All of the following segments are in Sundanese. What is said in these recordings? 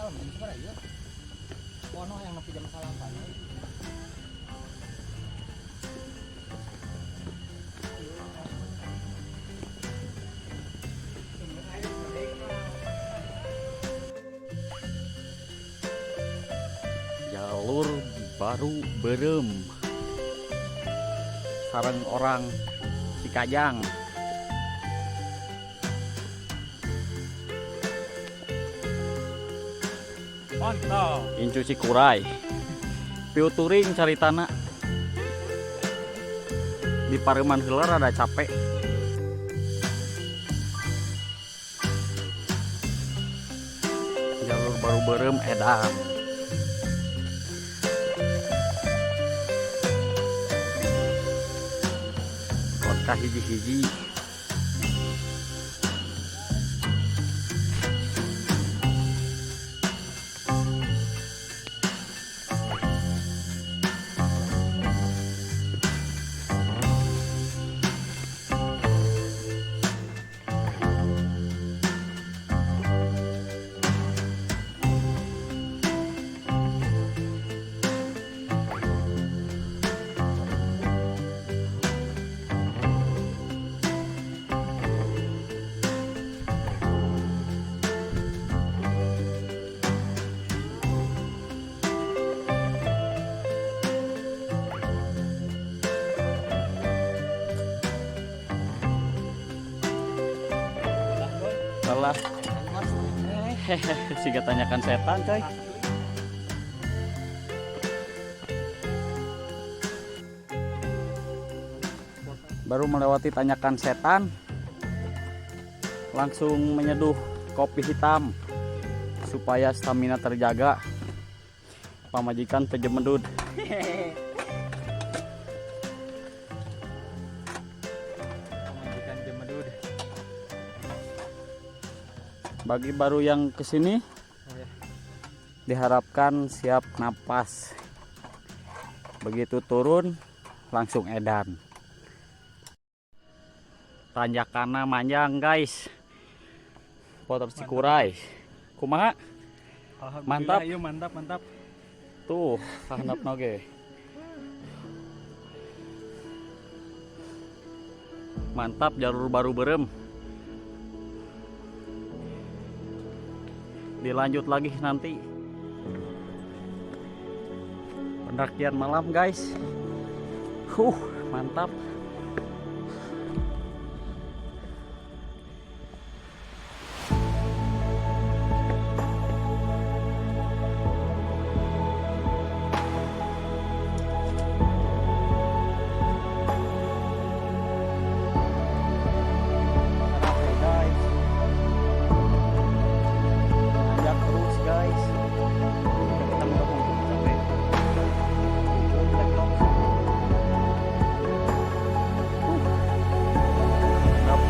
Malam jam sabaraha ieu? Pono yang nepi jam 9. Jalur baru Beureum sareng orang Cikajang. Mantap. Incu Cikuray piuturing caritana di pareuman heula rada capek. Jalur baru Beureum edan. Kota hiji-hiji. Lelah. Hehehe, siga tanjakan setan, coy. Baru melewati tanjakan setan, langsung menyeduh kopi hitam supaya stamina terjaga. Pamajikan teu jemedud. Pamajikan jemedud. Bagi baru yang kesini, diharapkan siap napas. Begitu turun langsung edan. Tanjakanna manjang, guys. Potor Cikuray. Kumaha? Mantap. Iya, mantap, mantap. Tuh, kahandap oge. Mantap jalur baru Beureum. Dilanjut lagi nanti. Pendakian malam, guys. Mantap. Oke, guys. Nanjak terus, guys. Kita udah mau sampai ujung Blacktop. Mantap.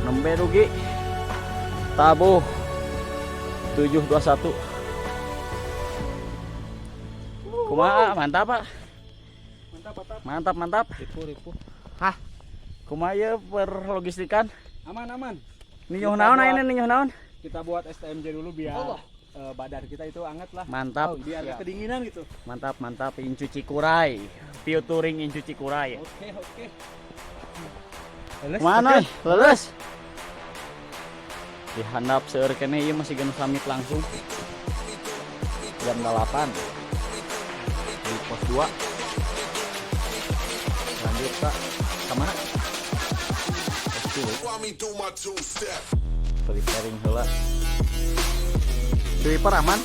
Nembe rugi tabuh 721. Kumaha, mantap, Pak? Mantap, mantap. Mantap, mantap. Ripu, ripu. Hah. Kumaha ieu perlogistikan? Aman, aman. Ninyuh Kita naon buat- ayeuna, ninyuh naon? Kita buat STMJ dulu biar Allah. Badan kita itu anget lah. Mantap. Oh, biar nggak kedinginan gitu. Mantap, mantap. Incu Cikuray. Featuring Incu Cikuray. Oke, oke. Mana? Leles. Di handap seueur keneh ieu masih geus summit langsung. Jam 8 di pos 2. Lanjut Pak. Ke mana? Pos 3. While me do my two step. Preparing heula. Sweeper aman?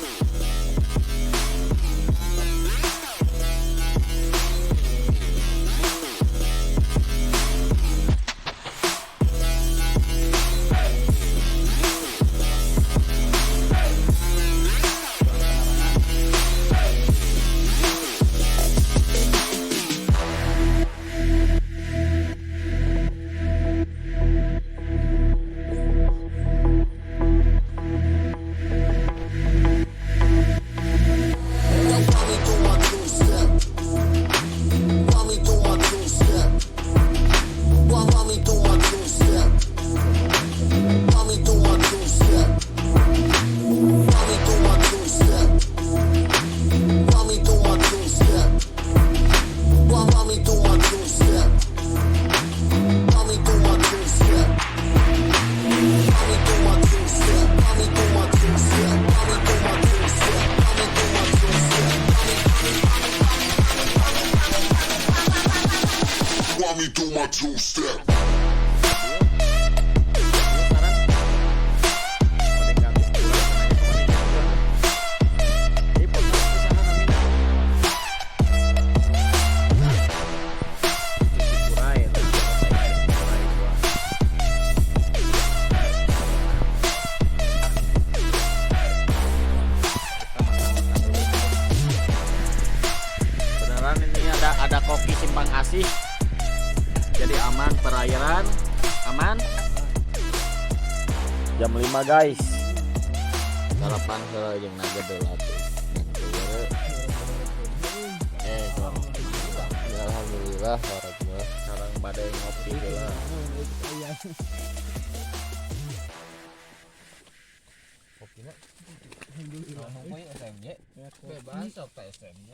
While me do my two step. While me do my two step. While me do my two step. While me do my two step. While me do my two step. While me do my two step. While me do my two step. While me do my two step. While me do my two step. While me do my two step. While me do my two step. While me do my two step. While me do my two step. Beneran ini ada koki Simpang Asih. Jadi aman perairan, aman. Jam 5 guys. Sarapan heula jeung nugget heula atuh. Kurang. Ya, alhamdulillah warahmatullah. Sekarang bade ngopi heula. Ngomongin SMJ. Bebas sok ka SMJ.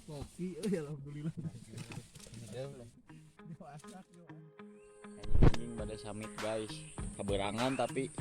Kopi, alhamdulillah. Anjing bade summit guys. Kaberangan tapi.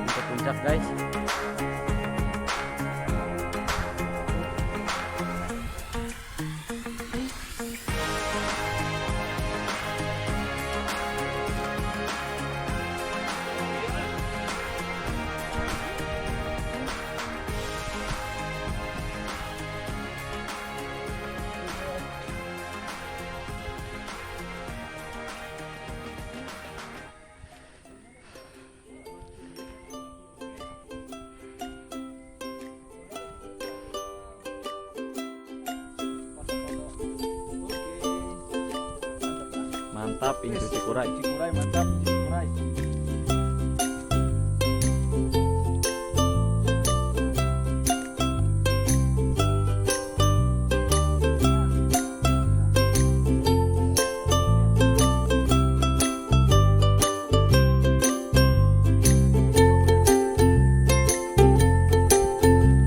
Ke puncak guys. Mantap, Incu Cikuray. Cikuray mantap, Cikuray.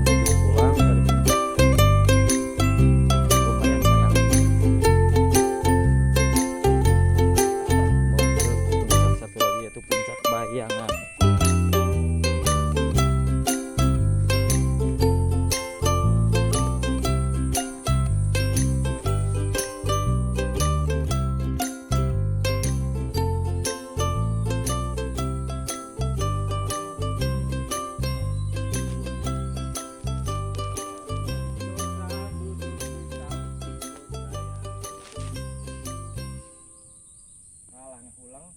Menuju pulang dari puncak. Lumayan banyak. Mau ke puncak satu lagi, yaitu puncak Bayangan. Ngalah pulang.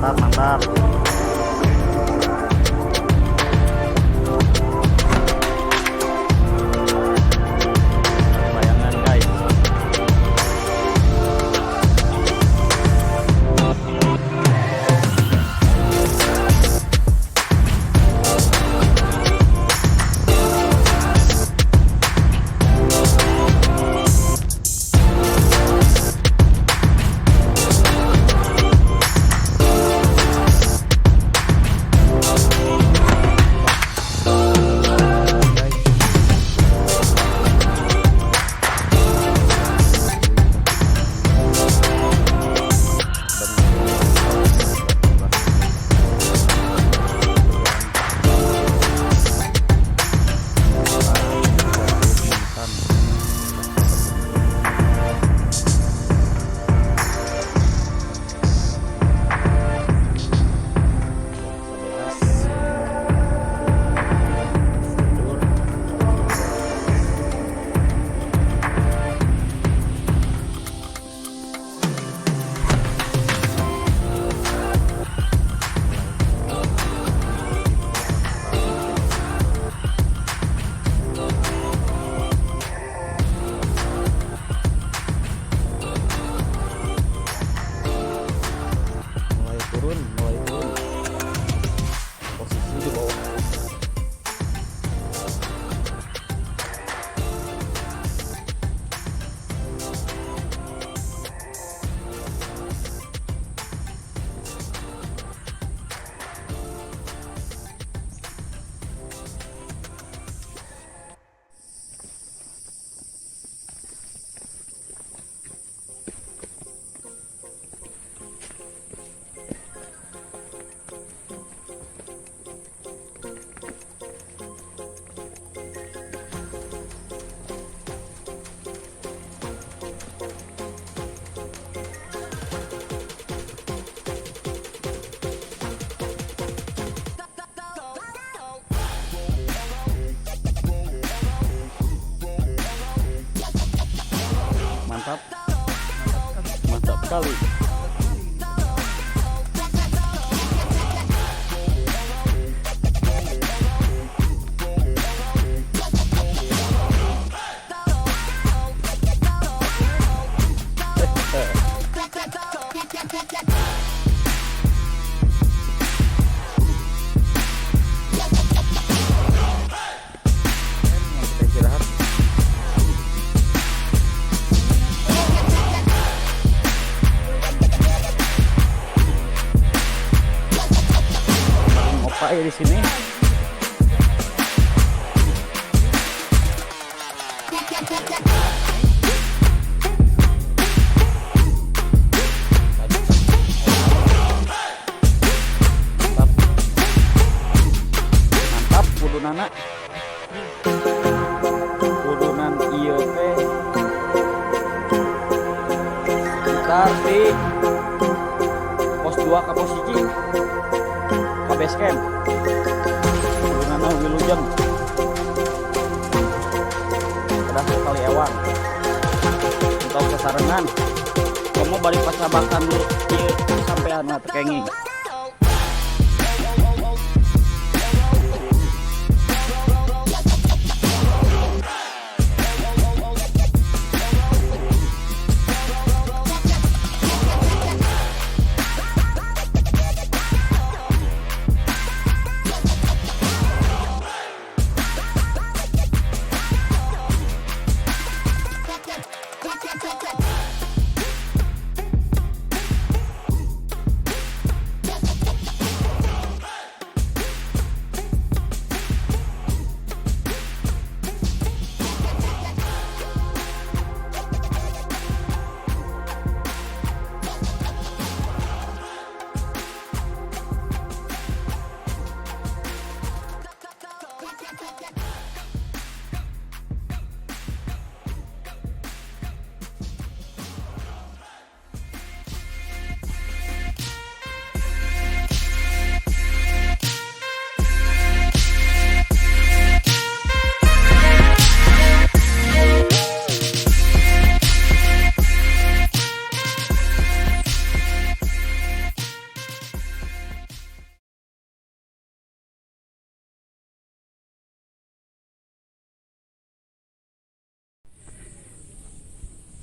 Mantap, mantap. Bayangan guys. Tidur. Mulai turun, mulai turun. Posisi di bawah. Mantap. Mantap sekali. Kita istirahat. Mantap. Mantap kudunana. Kudunan ieu teh sekitar di pos 2 ka pos 1 ka base camp. Kudunana wilujeng. Kedah ke Kali Ewang. Entah sasarengan. Komo balik pacabakan dulu ieu sampean mah teu kenging.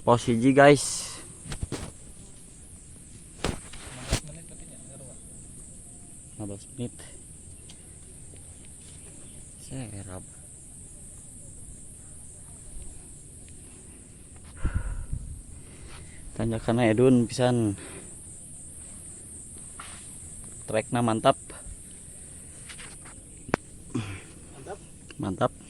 Pos 1 guys. 15 menit. Serap. Tanjakan edun pisan. Trekna mantap. Mantap. Mantap.